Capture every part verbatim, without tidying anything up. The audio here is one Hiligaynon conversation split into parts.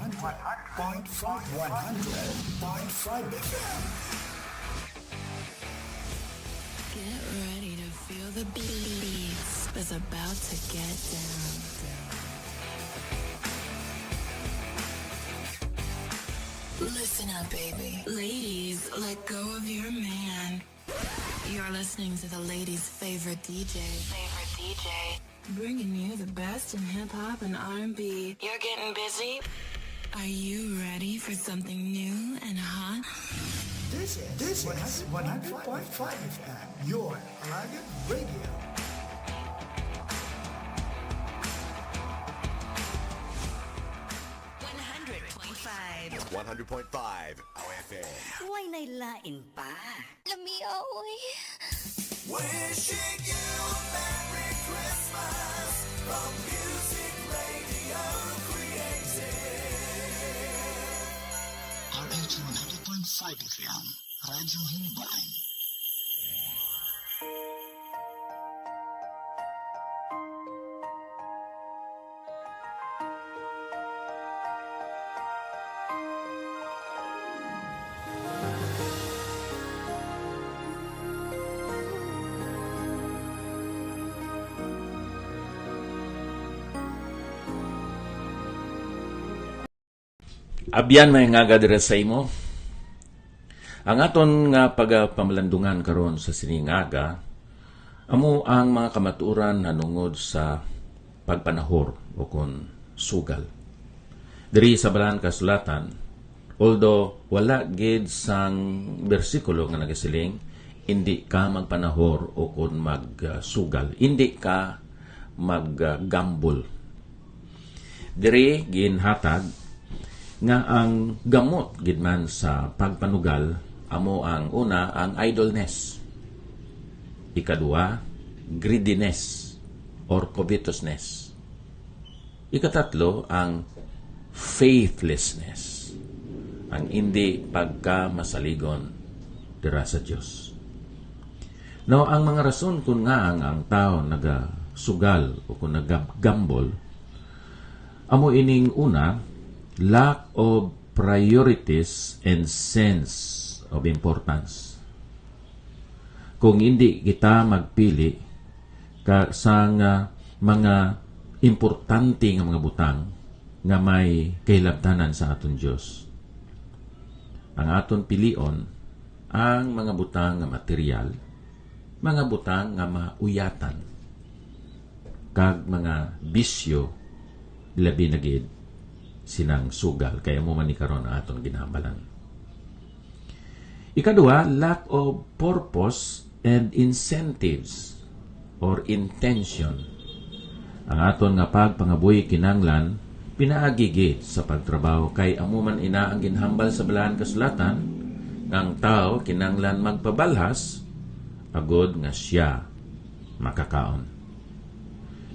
One hundred point five, one hundred point five F M. Get ready to feel the beats. It's about to get down. Listen up, baby. Ladies, let go of your man. You're listening to the ladies' favorite D J. Favorite D J. Bringing you the best in hip hop and R and B. You're getting busy? Are you ready for something new and hot? This is, this is one hundred point five F M, your Alagan Radio. One hundred point five. One hundred point five O F M. Way nay lain pa. Lami, oy. Wishing you a Merry Christmas from Music Radio Creative. R H one hundred point five F M, Radyo Himbay. Abyan, may ngaga dira sa imo. Ang aton nga pagapamalandungan karon sa sini nga aga amo ang mga kamatuoran nanungod sa pagpanahor o kon sugal. Diri sa Balaan Kasulatan, although wala gid sang bersikulo nga nagasiling, "Indi ka magpanahor o kon magsugal, indi ka mag-gamble." Diri ginhatag nga ang gamot gid man sa pagpanugal amo ang una, ang idleness. Ikadua, greediness or covetousness. Ikatatlo, ang faithlessness, ang indi pagkamasaligon dira sa Dios. Now, ang mga rason kun ngaa ang, ang tawo nagasugal o kun nagagambol, amo ining una, lack of priorities and sense of importance. Kung hindi kita magpili ka sang, ah, mga importante nga mga butang nga may kahilabtanan sa aton Dios, ang aton pilion ang mga butang nga material, mga butang nga mauyatan, kag mga bisyo, labi na gid sinang sugal, kay amo man ni karon ang aton ginahambalan. Ikadua, lack of purpose and incentives or intention. Ang aton nga pagpangabuhi kinahanglan pinaagi gid sa pagtrabaho, kay amo man ina ang ginhambal sa Balaan Kasulatan, nga ang tawo kinahanglan magpabalhas agod nga sia makakaon.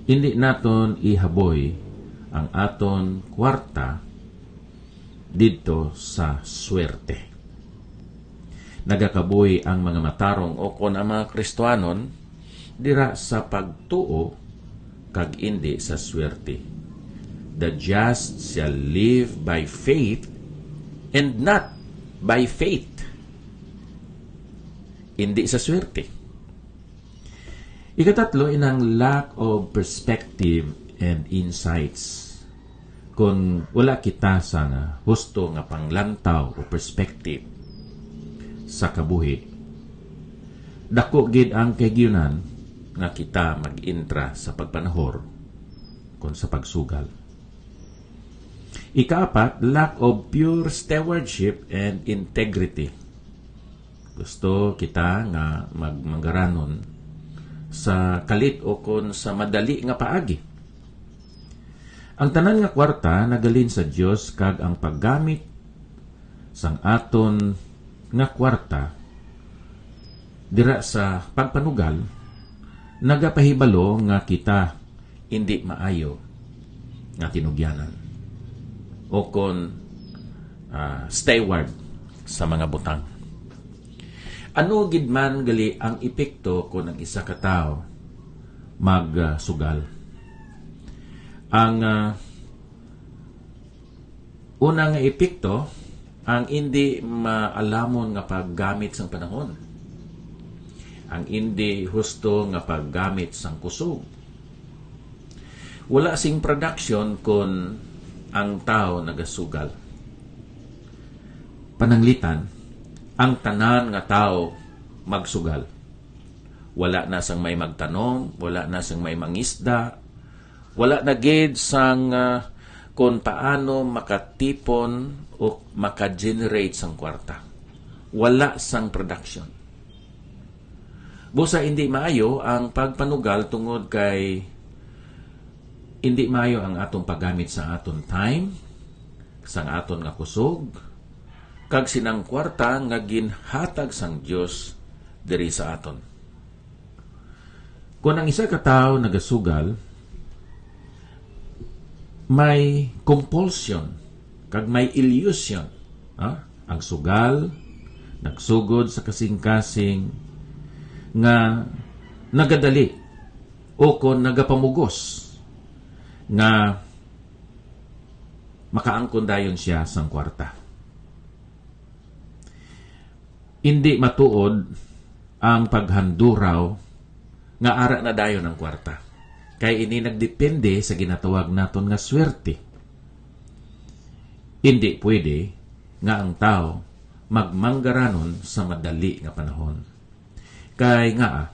Indi naton ihaboy ang aton kwarta didto sa swerte. Nagakabuhi ang mga matarong o kon ang mga Kristianon dira sa pagtuo kag indi sa swerte. "The just shall live by faith and not by faith." Indi sa swerte. Ikatatlo, inang lack of perspective and insights. Kung wala kita sa nga husto nga panglantaw o perspective sa kabuhi, dako gid ang kahigayonan nga kita mag-intra sa pagpanahor kon sa pagsugal. Ikaapat, lack of pure stewardship and integrity. Gusto kita nga magmanggaranon sa kalit o kon sa madali nga paagi. Ang tanan nga kwarta nagalin sa Dios, kag ang paggamit sang aton nga kwarta dira sa pagpanugal nagapahibalo nga kita indi maayo nga tinugyanan o kon, ah, steward sa mga butang. Ano gid man gali ang epekto kon ang isa ka tawo magsugal? Ang, ah, Una nga epekto, ang indi maalamon nga paggamit sang panahon, ang indi husto nga paggamit sang kusog. Wala sing production kon ang tawo nagasugal. Pananglitan, ang tanan nga tawo magsugal. Wala na sang may magtanom, wala na sang may mangisda, wala na gid sang, ah, kon paano makatipon o maka-generate sang kwarta. Wala sang production. Busa, hindi maayo ang pagpanugal tungod kay hindi maayo ang atong paggamit sa aton time, sang aton nga kusog, kag sinang kwarta nga ginhatag sang Dios diri sa aton. Kon ang isa ka tawo nagasugal, may compulsion kag may illusion, ha? Ang sugal nagsugod sa kasing-kasing nga nagadali o kon nagapamugos nga makaangkon dayon siya sang kwarta. Indi matuod ang paghanduraw nga ara na dayon ang kwarta, kay ini nagdepende sa ginatawag naton nga swerte. Indi pwede nga ang tawo magmanggaranon sa madali nga panahon. Kay ngaa,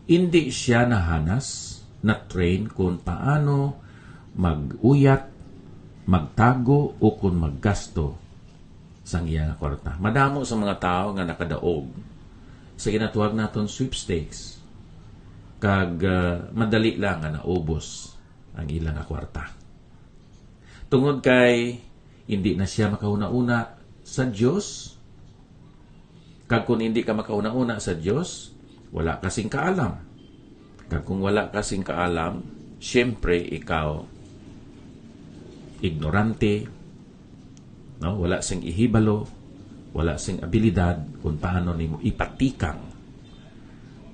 indi sia nahanas, na-train kon paano mag-uyat, magtago, o kon maggasto sang iya nga kwarta. Madamo sa mga tawo nga nakadaog sa ginatawag naton sweepstakes, kag, ah, madali lang nga naubos ang ila nga kwarta. Tungod kay hindi na siya makauna-una sa Dios, kag kung hindi ka makauna-una sa Dios, wala ka sing kaalam. Kag kung wala ka sing kaalam, siyempre ikaw ignorante, no? Wala sing ihibalo, wala sing abilidad kung paano nimo ipatikang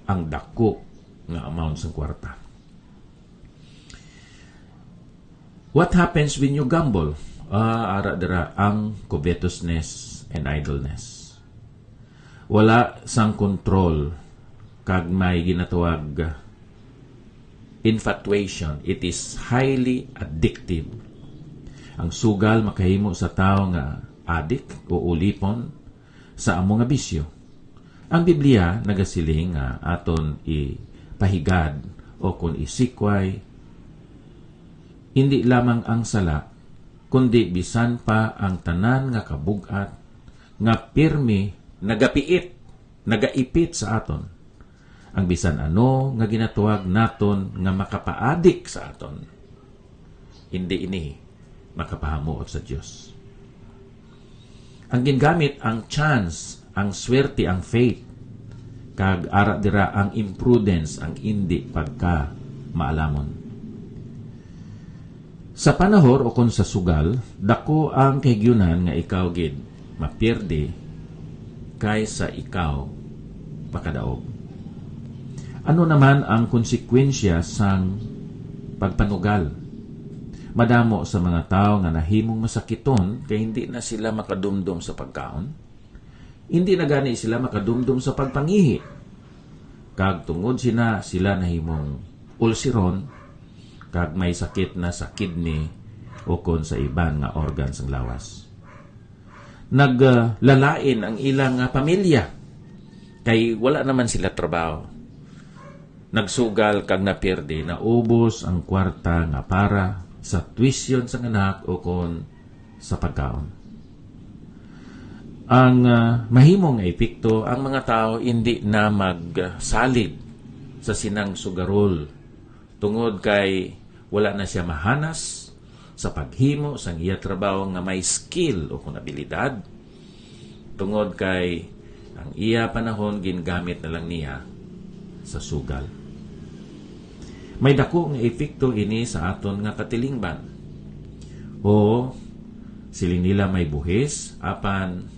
ang dako nga amount sang kwarta. What happens when you gamble? Ah, ara dira ang covetousness and idleness. Wala sang kontrol kag may ginatawag infatuation. It is highly addictive. Ang sugal makahimo sa tawo nga adik o ulipon sa amo nga bisyo. Ang Biblia nagasiling nga aton ipahigad o kon isikway hindi lamang ang sala, kundi bisan pa ang tanan nga kabug-at nga pirmi nagapiit, nagaipit sa aton. Ang bisan ano nga ginatawag naton nga makapaadik sa aton, hindi ini makapahamuot sa Dios. Ang gingamit, ang chance, ang swerte, ang fate, kag ara dira ang imprudence, ang indi pagkamaalamon. Sa panahor o kon sa sugal, dako ang kahigyunan nga ikaw gid mapierde kaysa ikaw pakadaog. Ano naman ang konsekwensya sang pagpanugal? Madamo sa mga tawo nga nahimong masakiton kay hindi na sila makadumdom sa pagkaon. Hindi na gani sila makadumdom sa pagpangihi. Kag tungod sina, sila nahimong ulseron, kag may sakit na sa kidney o kon sa iban nga organ sang lawas. Naglalain ang ilang, ah, pamilya, kay wala naman sila trabaho. Nagsugal kag napirdi, naubos ang kwarta nga para sa tuition sang anak o kon sa pagkaon. Ang, ah, mahimo nga epekto, ang mga tawo indi na magsalig sa sinang sugarol tungod kay wala na sia mahanas sa paghimo sang iya trabaho nga may skill o kon abilidad, tungod kay ang iya panahon gingamit na lang niya sa sugal. May dako nga epekto ini sa aton nga katilingban. O, siling nila may buhis, apan,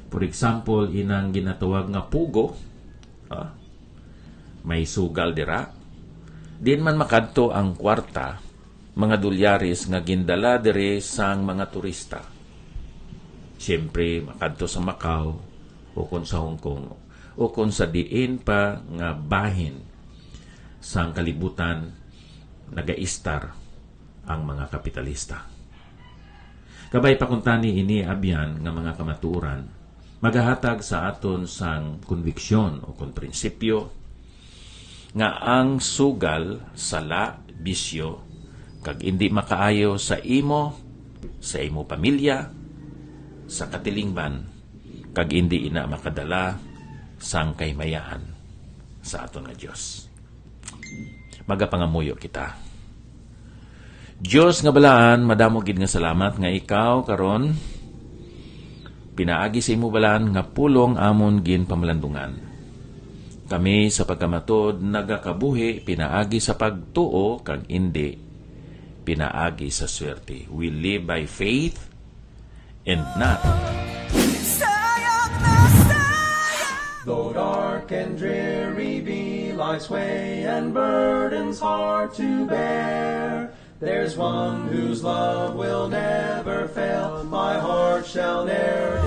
for example, inang ginatawag nga pugo, ah, may sugal dira. Diin man makadto ang kwarta, mga dolyares nga gindala diri sang mga turista. Siyempre, makadto sa Macau, ukon sa Hong Kong, ukon sa diin pa nga bahin sang kalibutan nagaistar ang mga kapitalista. Kabay pa kuntani ini abyan nga mga kamatuoran, magahatag sa aton sang konbiksyon o kon prinsipyo nga ang sugal, sala, bisyo, kag indi makaayo sa imo, sa imo pamilya, sa katilingban, kag indi ina makadala sang kahimayaan sa aton nga Dios. Magapangamuyo kita. Dios nga balaan, madamo gid nga salamat nga ikaw karon pinaagi sa imo balaan nga pulong amon ginpamalandungan. Kami sa pagkamatud nagakabuhi pinaagi sa pagtuo kag indi pinaagi sa swerte. We live by faith and not. Though dark and dreary be life's way and burdens hard to bear, there's one whose love will never fail. My heart shall ne'er